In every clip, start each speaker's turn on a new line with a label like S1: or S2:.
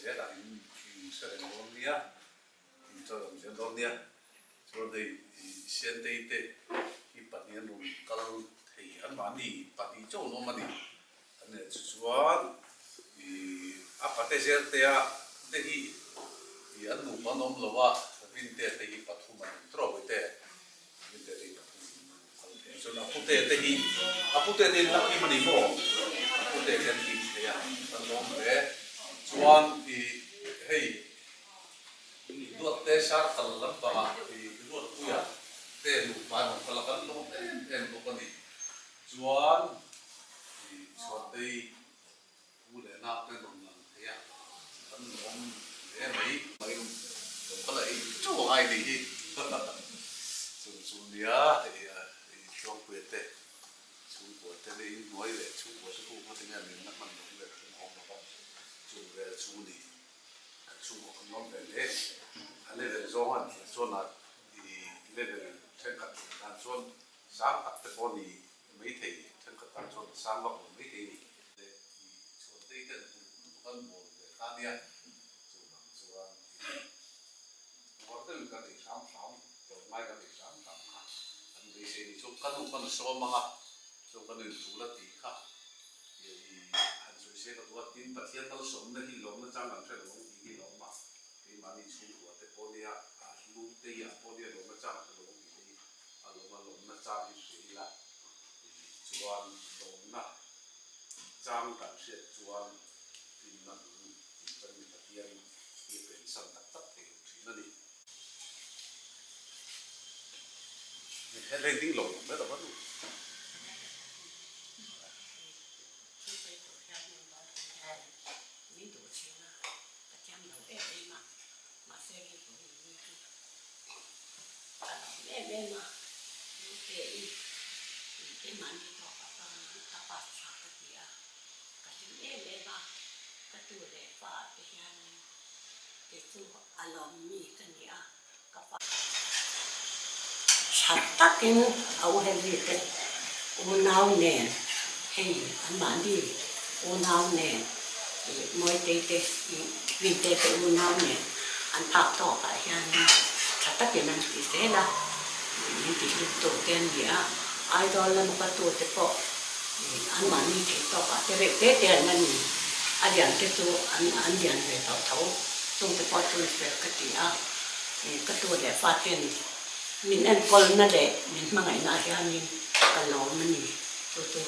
S1: zelah in in hre reng dawn nia, in chawiawm zel dawn nia. Chuan hei Siantei te hi pahnih an rawn kal thei anmahni pahnih chauh an awm a ni. An leh chu chuan ih a pate Zertea te hi ih an nupa an awm lo a, Rintea te hi pathum an awm tawk ite. Rintea te hi pathum an kal thei a, chuan a pute te hi a pute te hi an la kim a ni maw? A pute te an kim thei a, an lawm hle. Chuan ih hei Duatte Sarkal lampangah ih Ruatpuia te nupa an awm kal a, kan lawm em em bawk a ni. Chuan i chhuatei pu leh nau te rawn lang thei a, kan lawm hle mai. Mai lo kal a ei teuh a ngai nih hi. Chu chu nia i Tluangpuia te chhungkua te leh inhnuai leh chhungkua chu puk ngawt enge an inna hman loh vel chu an awm lo va, chu vel chu ni. Kan chhungkua kan lawm ve hle. A level zawng a nih chuan a i level thenkhat dan chuan Sang tak te pawh ni maithei, thenkhat tan chuan sang vak lo maithei ni. Leh i chhuantei ten uluk lutuk an bawl ve kha nia, chuvang chuan i uar deuhin kan ei hram hram, tlawmngai kan ei hram hram kha kan beisei ni. Chu ka nu ka nu sawm ang a, chu ka nu in tul a tih kha i han sawi se ka duh a, tin Pathian malsawmna hi lawmna chang kan hre lo ang tih hi lawm a, keimahni chhungkua te pawh nia, a hlu te hi ah pawh nia lawmna chang hre lo ang tih te hi A lawm a lawmna chang hi hria ila chuan lawmna chang kan hriat chuan hlimna bul tih chuan mi Pathian hi a pensan tak tak thei lo thin a ni. He leng ding lo awm ber a va nu.
S2: A lawm em em a, nute i keimahni tawk a chuan ka pass tha ka ti a, ka hlim em em a, ka tu leh fa te hianin kei chu a lawm mi ka ni a, ka fa. Tha takin a u Henry te unau nen hei anmahni unau nen ih Mawitei te ih Vinte te unau nen an phak tawkah hianin tha takin an ti zel a, min ti hlim tu te an ni a, Aizawl lama ka tu te pawh ih anmahni theih tawkah te reuh te te an la ni, a lian te chu an an lian ve tawh tho, chung te pawh chu fel ka ti a, ih ka tu leh fa ten min enkawlna leh min hmangaihna ah hianin ka lawm a ni, chu chu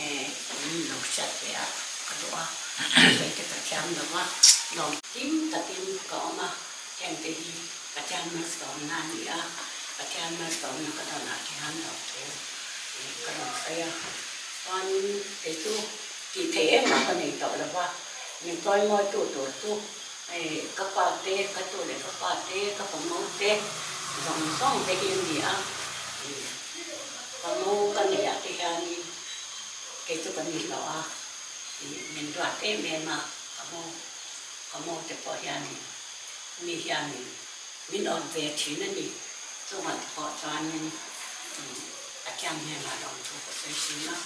S2: eh min lo hriat ve a ka duh a, sawi te ka thiam lo va, lawm hlim takin ka awm a, heng te hi Pathian malsawmna a ni a, Pathian malsawmna ka dawnah hian lo thu ka rawn sawi a, chuanin kei chu tih theih engmah ka nei tawh lo va, min chawimawitu tur chu Hei ka pa te, ka tu leh ka pa te, ka famo te zawng zawng te hi an ni a, famo ka neih ah te hianin kei chu ka ni hlawh a, min ruat em em a, famo famo te pawh hianin mi hianin min awt ve thin a ni, chungah te pawh chuanin Pathian hnenah lawmthu ka sawi thin a.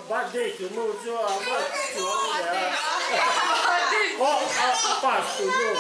S3: Birthday chu nu chu a va chuang leh a, aw a pass tu nu.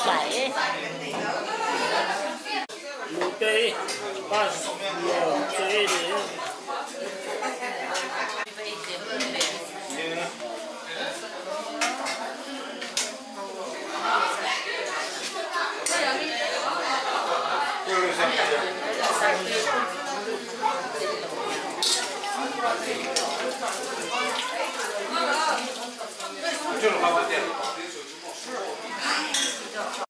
S2: Tlai e.
S3: Nutei pass nuam che i ni.